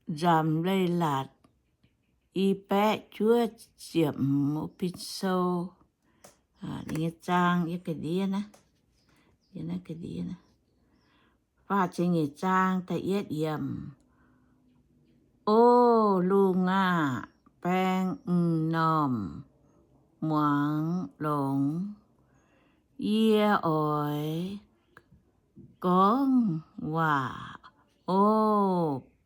Nzamc Leiz-Latc i baeqv juov ziepc hmz, Binh Sou nyei zaang, faah ziepc nyeic zaang da'yietv yiemc. O lungh aah! Baeng m'normh muangx longx. Yie oix gorngv waac, o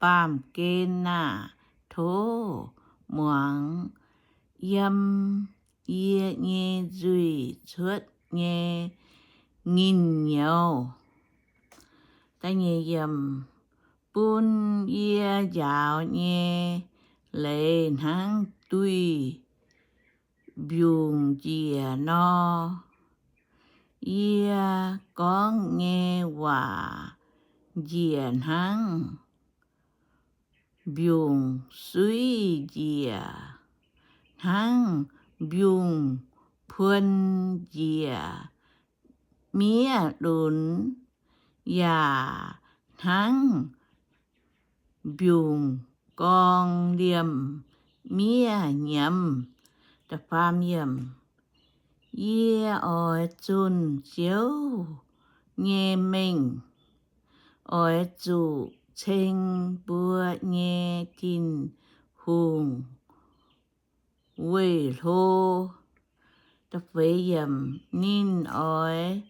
baamh gen aah! Tov muangx yiem yie nyei nzuih cuotv nyei nginh-nyouz, bun yie njaaux nyei leiz hnangv duih mbiungc njiec nor. Yie gorngv nyei waac njiec hnangv mbiungc-suiv njiec, hnangv mbiungc-puon njiec miev lunx, yaac hnangv mbiungc-gorng liemh miev nyiemz. Yie oix zunh Ziouv nyei mengh, oix zuqc ceng mbuo nyei Tin-Hungh weih hlo. Ninh oix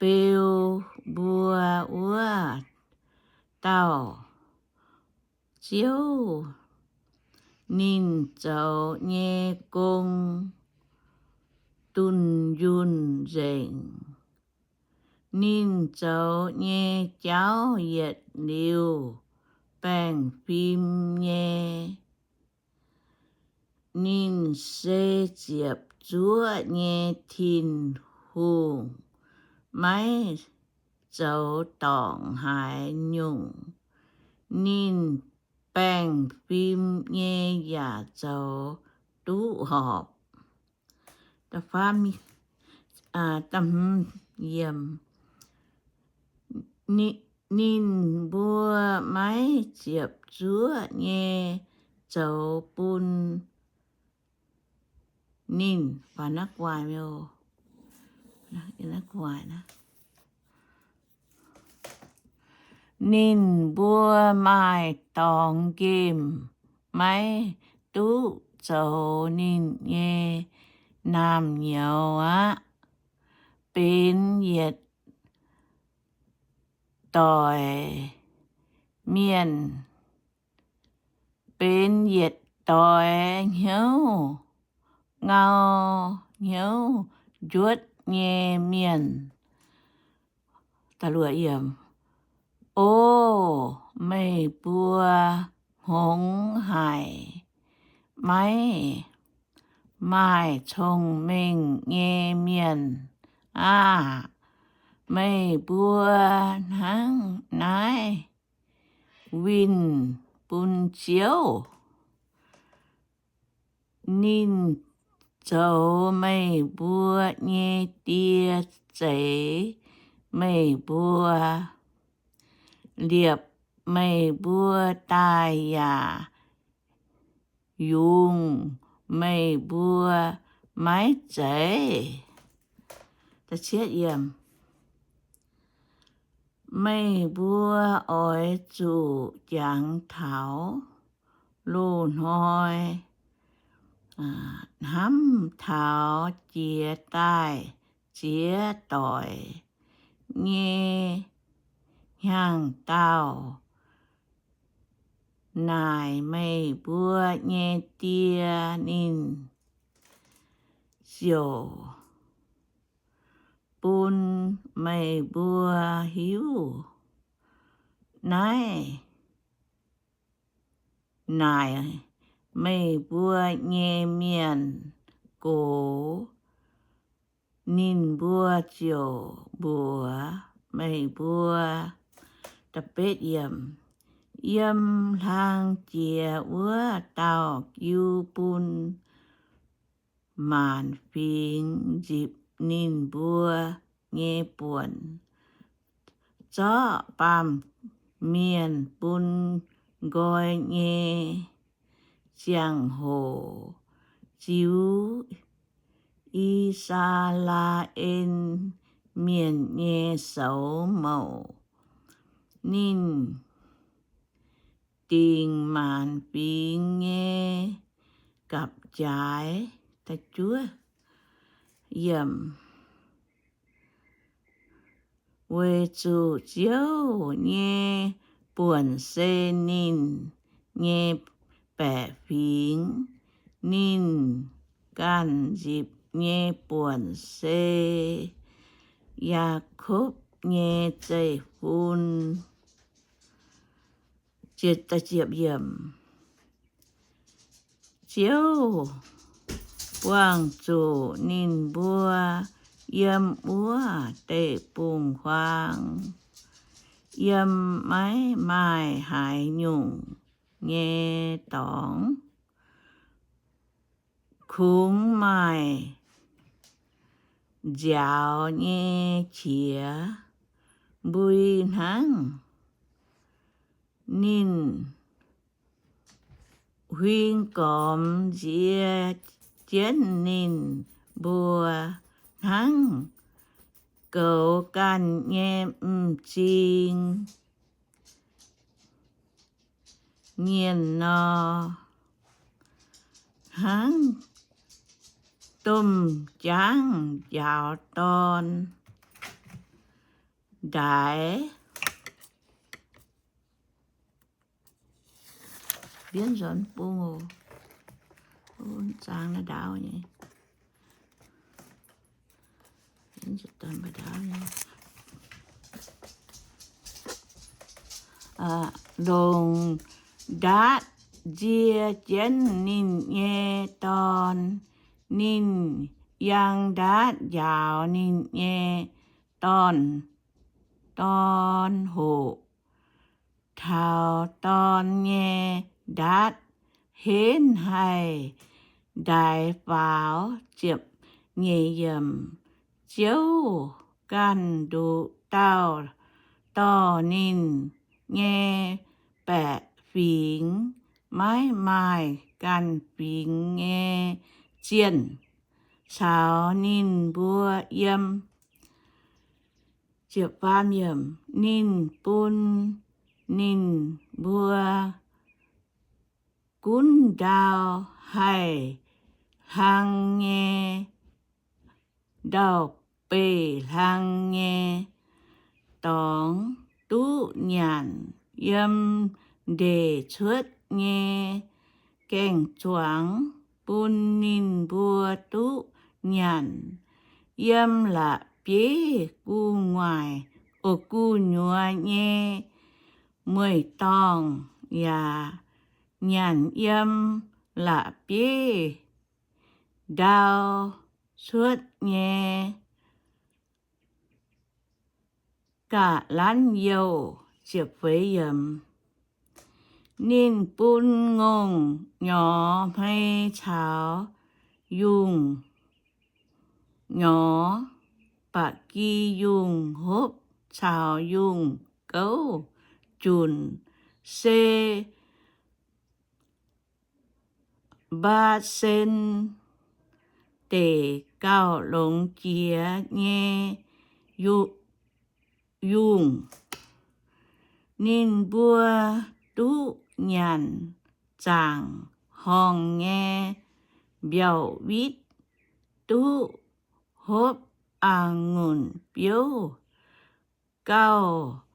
beu mbuo wuov dauh Ziouv. Ninh zoux nyei gong dunh yunh nzengc. Ninh zoux nyei jauv yietc liuz baengh fim nyei. Ninh se ziepc zuoqv nyei Tin-Hungh, maiv zoux dorngc haaix nyungc. Ninh baengh fim nyei yaac zoux duqv horpc. Ninh mbuo maiv ziepc zuoqv nyei zoux bun ninh. Ninh mbuo maaih dorngx nqemh, maiv duqv zoux ninh nyei naamh nyouz aqv. Benx yietc doic mienh, benx yietc doic hnyouv ngau hnyouv njuotv nyei mienh. O meih mbuo hngongx haic, maiv maaih cong-mengh nyei mienh aah! Meih mbuo hnangv naaiv winh bun Ziouv. Ninh zoux meih mbuo nyei die zeix meih mbuo, liepc meih mbuo daaih yaac yungz meih mbuo maiv zeiz. Meih mbuo oix zuqc jangx taux loz-hnoi, hnamv taux jiex daaih ziex doic nyei hnyangx-daauh naaic meih mbuo nyei die. Ninh ziouc bun meih mbuo hiuv naaiv, naaic meih mbuo nyei mienh gox. Ninh mbuo ziouc mbuox meih mbuo, Yiem hlang jiex wuov dauh jiu bun maanc fingx nzipc ninh mbuo nyei buonc, zorqv baamh mienh bun nqoi nyei ziangh hoc ziux I^saa^laa^en Mienh nyei soux mouc. Ninh dingc maanc fingx nyei gapv-jaaix. Weic zuqc Ziouv nyei buonc se ninh nyei baeqc fingx, ninh ganh nzipc nyei buonc se Yaakopv nyei zeiv-fun. Ziouv buangh zuqc ninh mbuo yiem wuov deic-bung-huaang, yiem maiv maaih haaix nyungc nyei dorngx. Kungx maaih nziaaux nyei qiex mbui hnangv. Ninh huing gormx nzie jienv ninh mbuo hnangv goux ganh nyei m'zing mienh nor, hnangv domh jaangv njaaux dorn ndaix. Longc ndaatv nzie jienv ninh nyei dorn. Ninh yangh ndaatv njaaux ninh nyei dorn, dorn hoqc taux dorn nyei ndaatv henv haih ndaix faaux. Ziepc nyeic yiemc. Ziouv ganh nduqc dauh dorh ninh nyei baeqc fingx, maiv maaih ganh fingx nyei zienh, caux ninh mbuo yiem. Ninh bun ninh mbuo gunv ndau haih hlang nyei, ndau-beih hlang nyei dorngx duqv nyanc. Yiem ndeic cuotv nyei gaeng-zuangx bun ninh mbuo duqv nyanc. Yiem la'bieiv gu'nguaaic, o, gu'nyuoz nyei mueiz-dorngh yaac nyanc yiem la'bieiv ndau cuotv nyei ga'lanv youh. Ninh bun ngongh nyorx hmei caux yungh nyorx, ba'gi yungh hopv caux yungh gouv junc, se Mbaa^sen Deic gauh longx jiex nyei yungh. Ninh mbuo duqv nyanc zaangc horngh nyei mbiauh witv, duqv hopv a'ngunc biouv gauh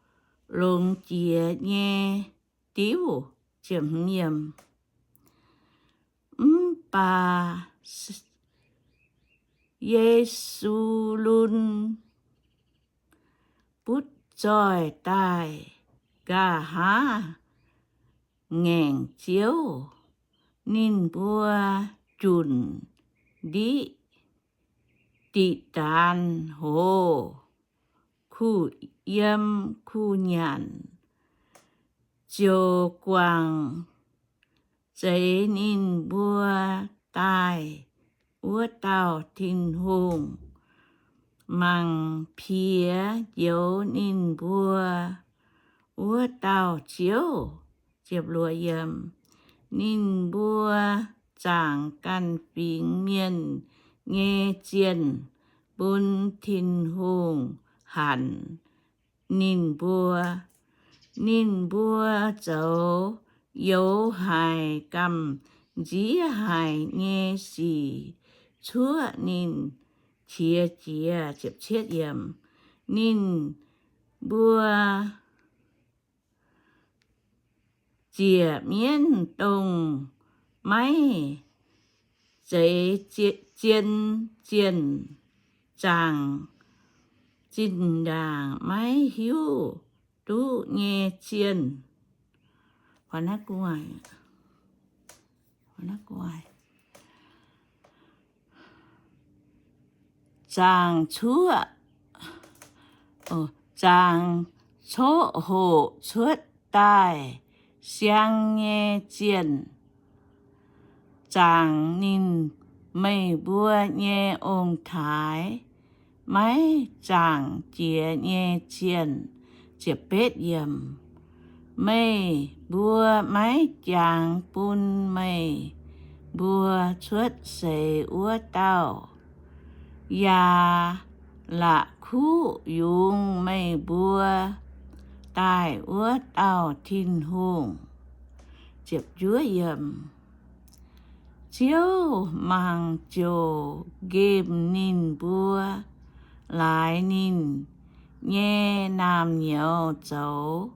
longx jiex nyei diuv. Mv baac Ye^su^lun butv zoih daaih, nqa'haav ngaengc Ziouv. Ninh mbuo junc ndiqv diqc daanz hoz, kuh yiem kuh nyanc, ziouc guangc zeix ninh mbuo daaih wuov dauh Tin-Hungh, mangc piex njoux ninh mbuo wuov dauh Ziouv. Ninh mbuo zaangc ganh fingx mienh nyei zienh bun Tin-Hungh hanc ninh mbuo. Ninh mbuo zoux youx haic gamh nziev haic nyei sic cuoqv ninh qiex jiez. Ninh mbuo ziec mienv dongh maiv zeiz zien zienh, zaangc zinh ndaangc maiv hiuv duqv nyei zienh, zaangc cuoqv, zaangc coqv hoqc cuotv daaih siang nyei zienh, zaangc ninh meih mbuo nyei ong-taaix maiv zaangc jiex nyei zienh. Meih mbuo maiv jangx bun meih mbuo cuotv seix wuov dauh, yaac la'kuqv yungz meih mbuo daaih wuov dauh Tin-Hungh. Ziouv mangc ziouc nqemh ninh mbuo, laaix ninh nyei naamh nyouz zoux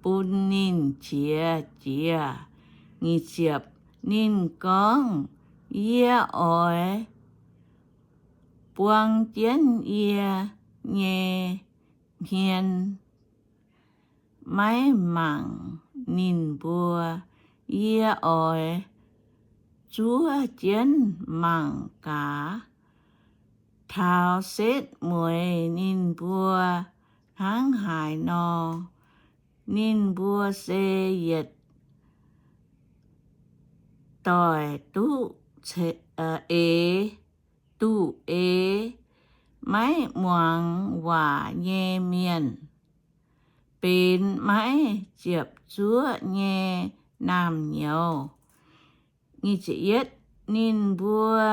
bun ninh qiex jiez. Ninh gorngv, Yie oix buang jienv yie nyei hmien maiv mangc ninh mbuo. Yie oix zuov jienv mangc gaax, taux setv mueiz ninh mbuo hnangv haaix nor. Ninh mbuo se yietc doic duqv eix, duqv eix, maiv muangx waac nyei mienh, benx maiv ziepc zuoqv nyei naamh nyouz. Ninh mbuo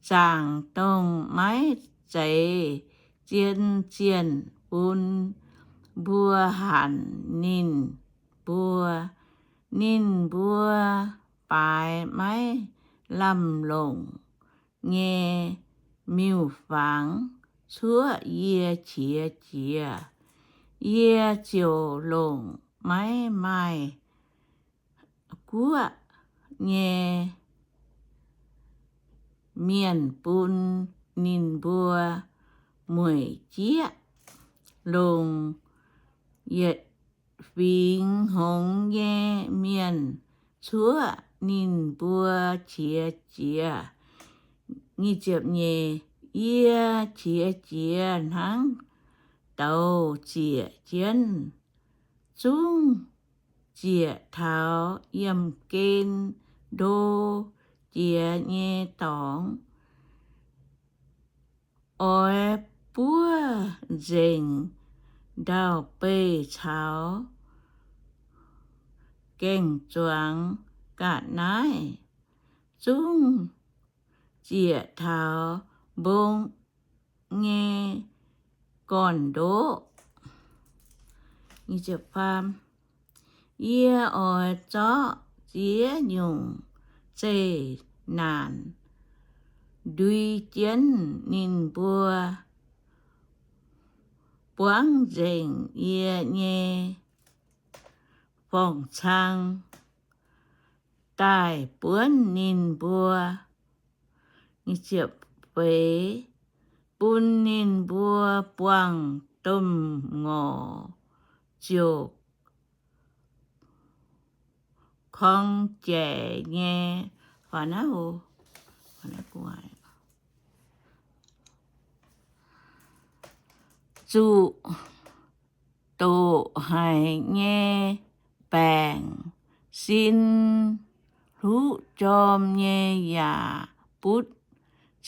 zaangc dongh maiv zeiz zien zienh bun mbuo hanc ninh mbuo. Ninh mbuo baaix maiv lamh longc nyei miuc-fangx cuoqv yie qiex jiez. Yie ziouc longc maiv maaih guoqv nyei mienh bun ninh mbuo mueic jieqv, longc yietc fingx hngongx nyei mienh cuoqv ninh mbuo qiex jiez. Yie qiex jiez hnangv douz ziec jienv, zungv ziec taux yiemh gen ndo jiex nyei dorngx. Oix buov nzengc ndau-beih caux gaeng-zuangx ga'naaiv, zungv ziec taux mbong nyei gorn-ndoqv. Yie oix zorqv ziex nyungc zeqc naanc ndui jienv ninh mbuo, buangv nzengc yie nyei forng-cang daaih buonv ninh mbuo. Bun ninh mbuo buangh domh ngorc ziouc korng jaic nyei, zuqc doqc haic nyei baengc, sin hluqv jorm nyei yaac butv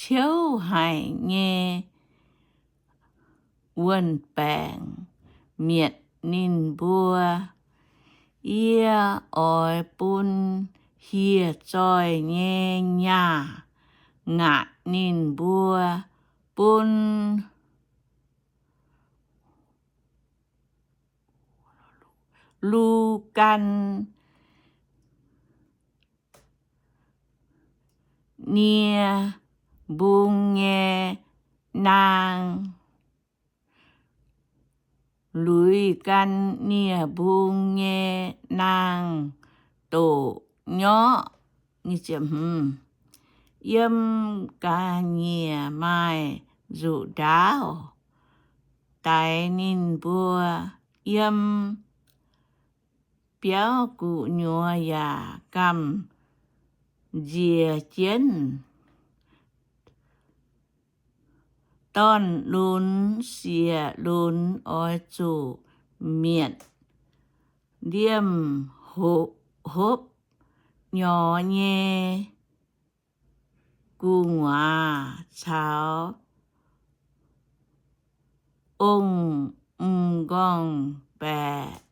ciouv haic nyei wuon-baengc mietc ninh mbuo. Yie oix bun hieh zoih nyei nyaah ngaatc ninh mbuo, bun lu gan nie-mbung nyei naang, luix gan nie-mbung nyei naang doqc nyorqv. Yiem ga'nyiec maaih nzuqc ndaauv daix ninh mbuo. Yiem biauv gu'nyuoz yaac gamh nziex jienv. Dorn-lunx, sieqv-lunx oix zuqc mietc liemh hopv nyorx nyei gu'nguaaz caux ong-m'nqorngv-baeqc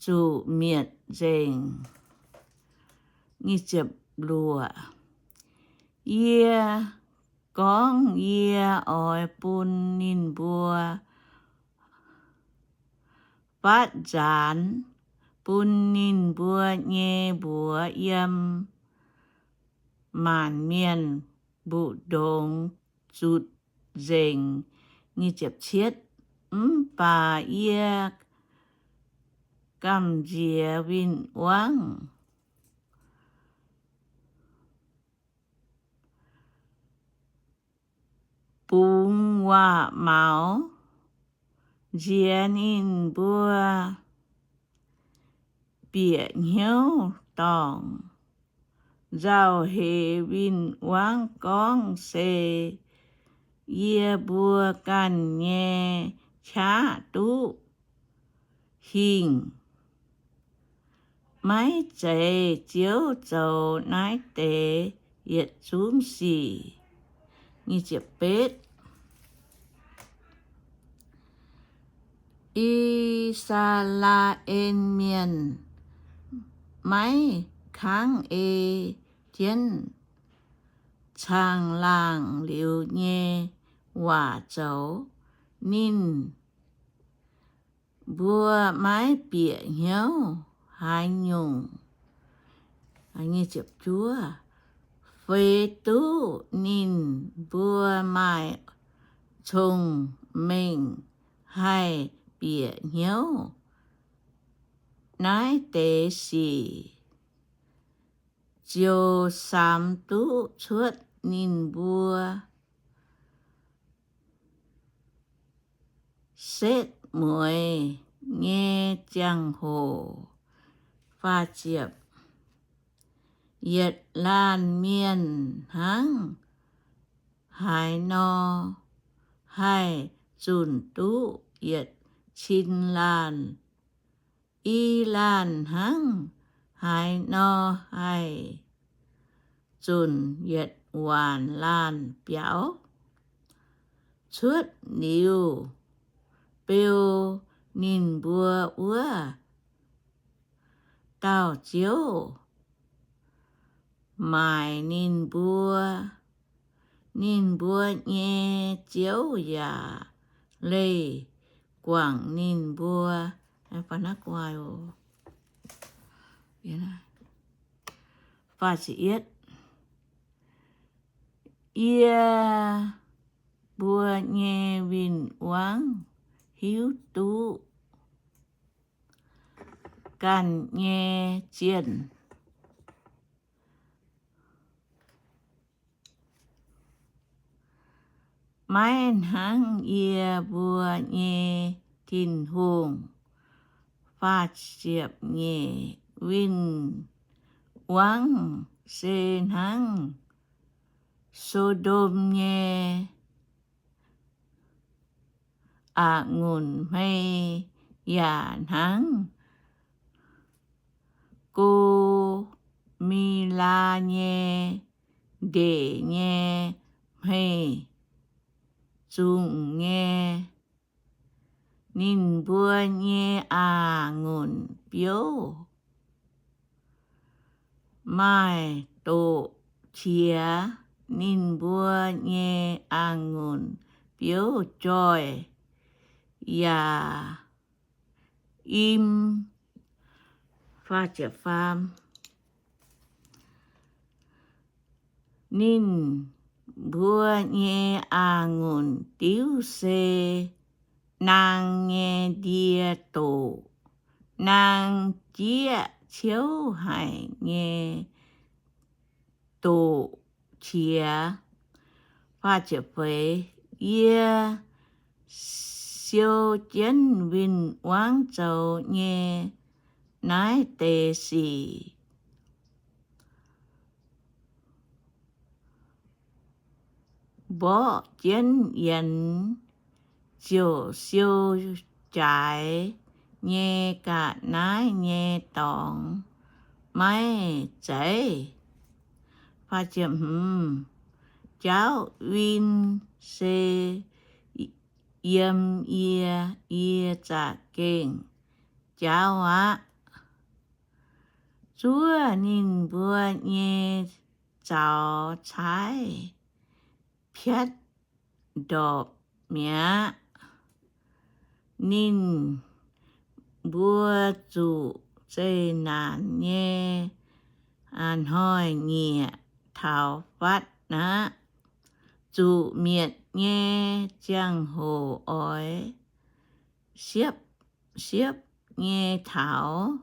zuqc mietc nzengc. Yie gorngv yie oix bun ninh mbuo fatv nzaanx, bun ninh mbuo nyei mbuox yiem maanc mienh mbu'ndongx zutc nzengc. Mv baac yie gamh nziex win-wangv, bungx waac-maux nziex ninh mbuo bieqc hnyouv dorngc. Nzauh heix win-wangv gorngv se yie mbuo ganh nyei qaqv duqv hingh. Maiv zeiz Ziouv zoux naaiv deix yietc zungv sic. I^saa^laa^en Mienh maiv kangv ei jienv caangh laangh liuz nyei waac zoux. Ninh mbuo maiv bieqc hnyouv haaix nyungc. Feix duqv ninh mbuo maaih cong-mengh haih bieqc hnyouv naaiv deix sic, ziouc samx duqv cuotv ninh mbuo setv mueiz nyei ziangh hoc. Yietc laanh mienh hnangv haaix nor haih zunc duqv yietc cin laanh? I laanh hnangv haaix nor haih zunc yietc waanc laanh biaux? Cuotv liuz beu ninh mbuo wuov dauh Ziouv maaic ninh mbuo. Ninh mbuo nyei Ziouv yaac leih guangc ninh mbuo. Yie mbuo nyei win-wangv hiuv duqv ganh nyei zienh. Maiv hnangv yie mbuo nyei Tin-Hungh. Faah ziepc nyeic. Win-wangv se hnangv So^ndom nyei a'ngunc hmei yaac hnangv Go^mi^laa nyei ndeic nyei hmei zungh nyei. Ninh mbuo nyei a'ngunc biouv maaih doqc qiex. Ninh mbuo nyei a'ngunc biouv joih yaac im. Ninh mbuo nyei a'ngunc diuv se naang nyei ndie doqc, naang jieqv ciouv haic nyei doqc qiex. Yie siou jienv win-wangv zoux nyei naaiv deix sic, mborqv jienv yienx ziouc siou jaaix nyei ga'naaiv nyei dorngx maiv zeiz. Jaauv win se yiem yie, yie za'gengh jaauv aqv. Zuov ninh mbuo nyei zaux caaiv piatv ndorpc mi'aqv. Ninh mbuo zuqc zeqc naanc nyei hnoi-nyieqc taux fatv aqv. Zuqc mietc nyei ziangh hoc oix siepv, siepv nyei taux.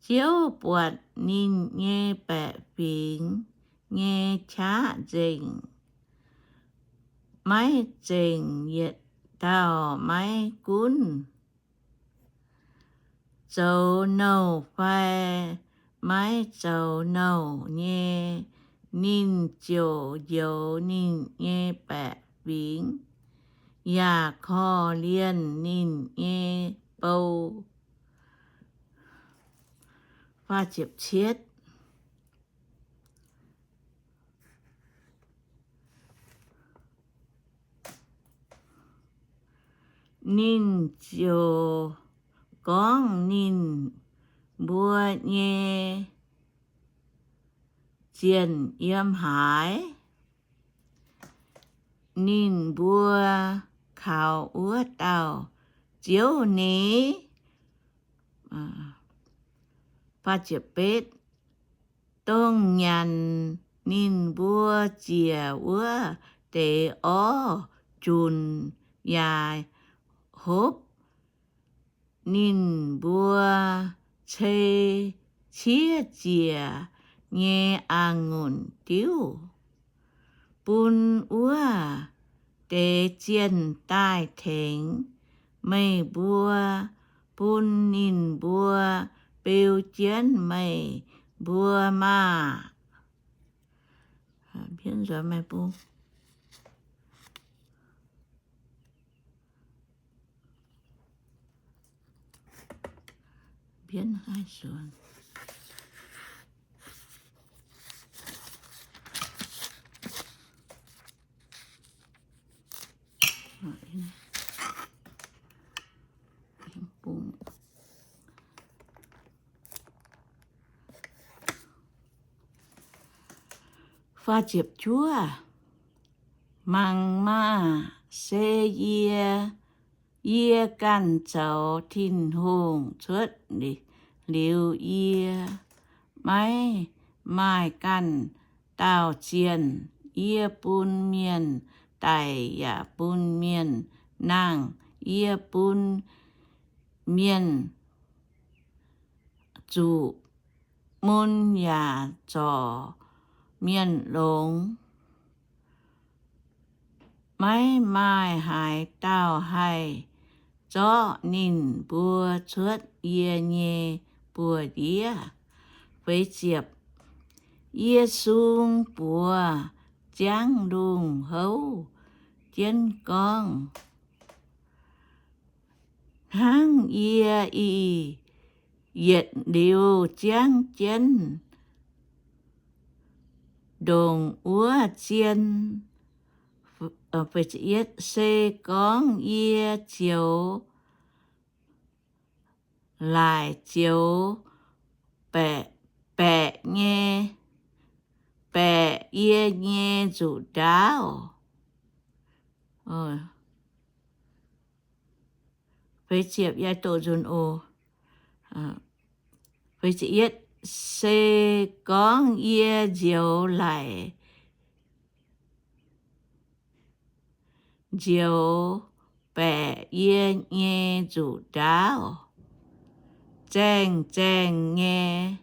Ziouv buatc ninh nyei baeqc fingx nyei qaqv nzengc, maiv zengc yietc dauh, maiv gunv zoux nouh fai maiv zoux nouh nyei, ninh ziouc njoux ninh nyei baeqc fingx yaac korv-lienh ninh nyei bou. Ninh ziouc gorngv ninh mbuo nyei zienh yiem haaix. Ninh mbuo kaux wuov dauh Ziouv ni. Dongh nyanc ninh mbuo ziec wuov deix orv junc yaac hopv ninh mbuo cei ciev ziec nyei a'ngunc diuv bun wuov deix zienh daaih tengx meih mbuo, bun ninh mbuo beu jienv meih mbuo maah! Mangc maah! Se yie, yie ganh zoux Tin-Hungh cuotv liuz yie, maiv maaih ganh dauh zienh. Yie bun mienh daic yaac bun mienh nangh. Yie bun mienh zuqc mun yaac zorc mienh longx. Maiv maaih haaix dauh haih zorqv ninh mbuo cuotv yie nyei buoz-ndiev. Yie sung buoz ziangv lungh houv jienv gorngv, hnangv yie ih yietc liuz ziangv jienv ndongc wuov zien. Se gorngv yie zioux laaic zioux baeqc, baeqc nyei, baeqc yie nyei nzuqc ndaauv. Se gorngv yie nzioux laaic, nzioux baeqc yie nyei nzuqc ndaauv, zaengh zaengh nyei,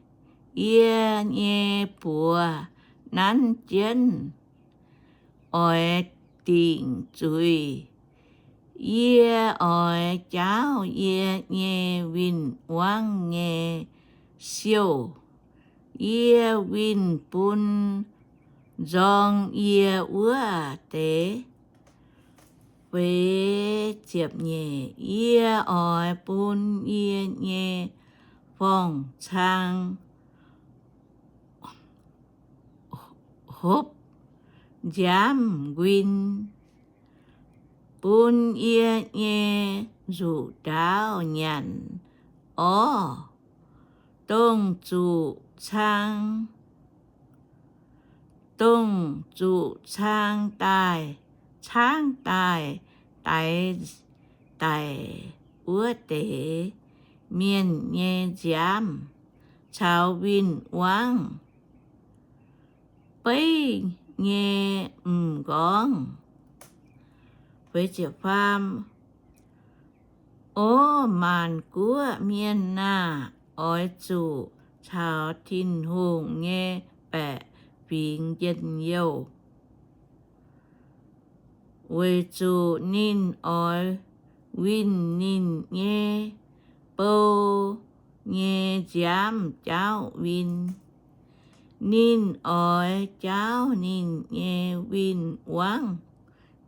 yie nyei buoz nanv jienv oix dingc zuiz. Yie oix jaauv yie nyei win-wangv nyei siouv. Yie winh bun nzorng yie wuov deix. Feix ziepc nyeic, yie oix bun yie nyei forng-cang hopv nziaamv nquin, bun yie nyei nzuqc ndaauv nyanc orv. Dongh zuqc cang, dongh zuqc cang daaih, caangv daaih daix daic wuov deix mienh nyei nziaamv caux win-wangv beiv nyei m'nqorngv. O maanc guoqv mienh aah! Oix zuqc caux Tin-Hungh nyei baeqc fingx njien-youh, weic zuqc ninh oix winh ninh nyei bou nyei nziaamv jaauv win. Ninh oix jaauv ninh nyei win-wangv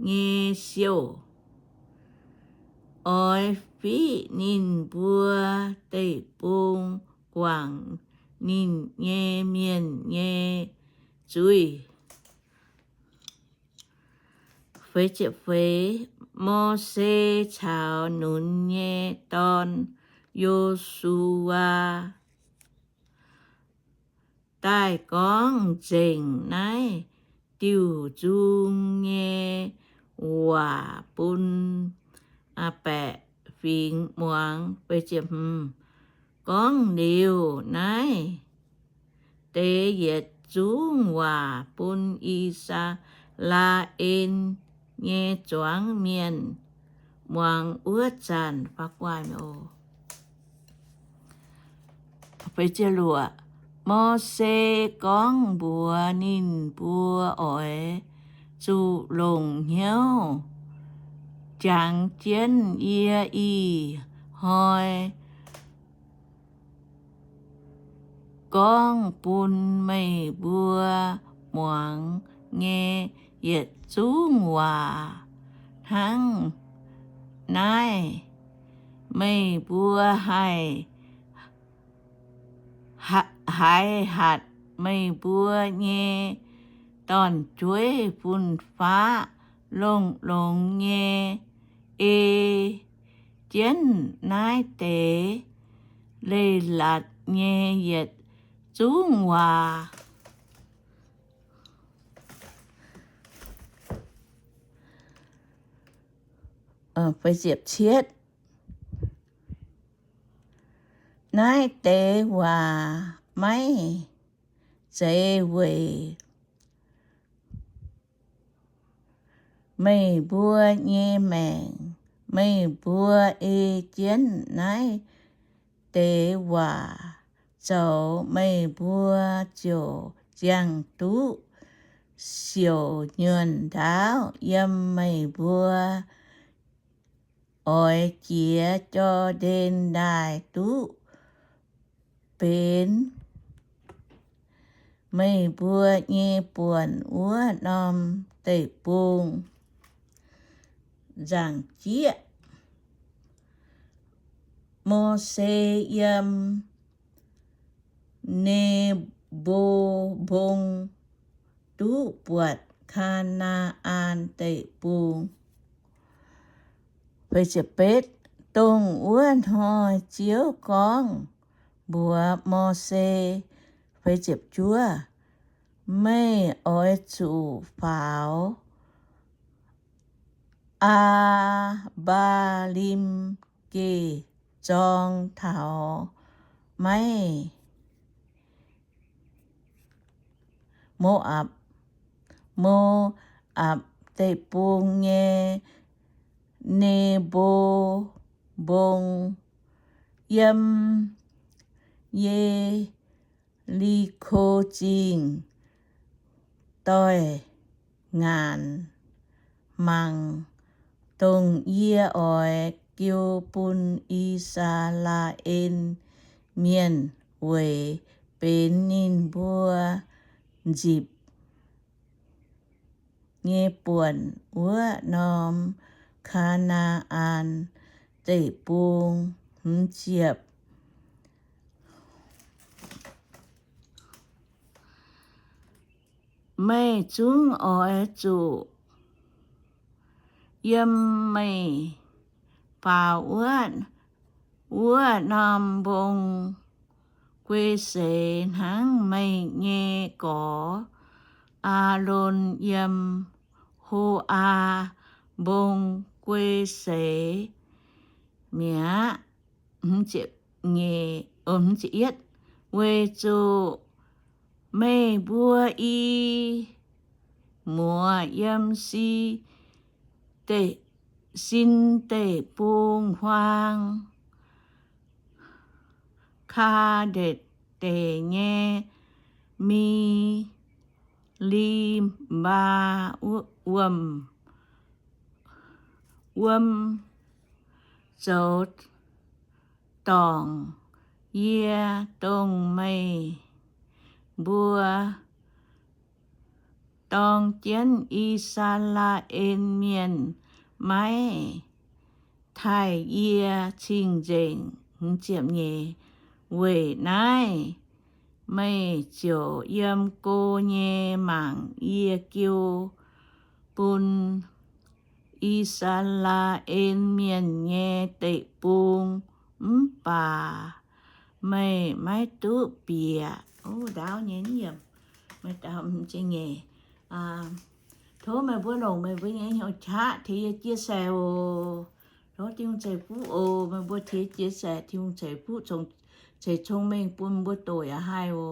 nyei siouv, oix fiqv ninh mbuo deic-bung guangc ninh nyei mienh nyei zuiz. Mose caux Nunx nyei dorn, Yo^su^waa, daaih gorngv nzengc naaiv diuc nzung nyei waac bun baeqc fingx muangx. Gorngv liuz naaiv deix yietc zungv waac bun I^saa^laa^en nyei zuangx mienh muangx wuov zanc, Mose gorngv mbuox ninh mbuo, Oix zuqc longc hnyouv jangx jienv yie ih hnoi gorngv bun meih mbuo muangx nyei yietc zungv waac hnangv naaiv. Meih mbuo haih, haih hatc meih mbuo nyei dorn-jueiv fun-faqv longx-longx nyei ei jienv naaiv deix leiz-latc nyei yietc zungv waac. Naaiv deix waac maiv zeiz weic meih mbuo nyei maengc. Meih mbuo ei jienv naaiv deix waac zoux, meih mbuo ziouc ziangh duqv siouc nyuonh ndaauv yiem meih mbuo oix jiex Jor^ndaen Ndaaih duqv benx meih mbuo nyei buonc wuov norm deic-bung. Nzaangc jieqv, Mose yiem Ne^mbo Mbong duqv buatc Kaa^naa^an Deic-Bung. Dongh wuov hnoi Ziouv gorngv mbuox Mose, Meih oix zuqc faaux Aa^mbaa^lim geh zorng taux maiv Mo^apc, Mo^apc Deic-Bung nyei Nebo Mbong, yiem Ye^li^ko Zingh doix ngaanc mangc, dongh yie oix jiu bun I^saa^laa^en Mienh weic benx ninh mbuo nzipc nyei buonc wuov norm Kaa^naa^an Deic-Bung. Hmz ziepc. Meih zungv oix zuqc yiem meih faaux wuov, wuov norm mbong guei seix hnangv meih nyei gorx, Aalon, yiem Ho^aa Mbong guei seix mi'aqv. Weic zuqc meih mbuo i muoz yiem Sin Deic-Bung huaang, Kaa^ndetc Deic nyei Mi^li^mbaa wuom, wuom zoux dorngc yie, dongh meih mbuo dorng jienv I^saa^laa^en Mienh maiv taaih yie cing-nzengc. Weic naaiv meih ziouc yiem go nyei mangc yie jiu bun I^saa^laa^en Mienh nyei deic-bung, mv baac meih maiv duqv bieqc. Ndaauv nyei, tov meih mbuo longc meih mbuo nyei hnyouv qaqv tengx yie chia sẻ oc. Tov Tin-Hungh ceix fuqv oc. Meih mbuo tengx chia sẻ, Tin-Hungh ceix fuqv, ceix cong-mengh bun mbuo doqc yaac haih oc.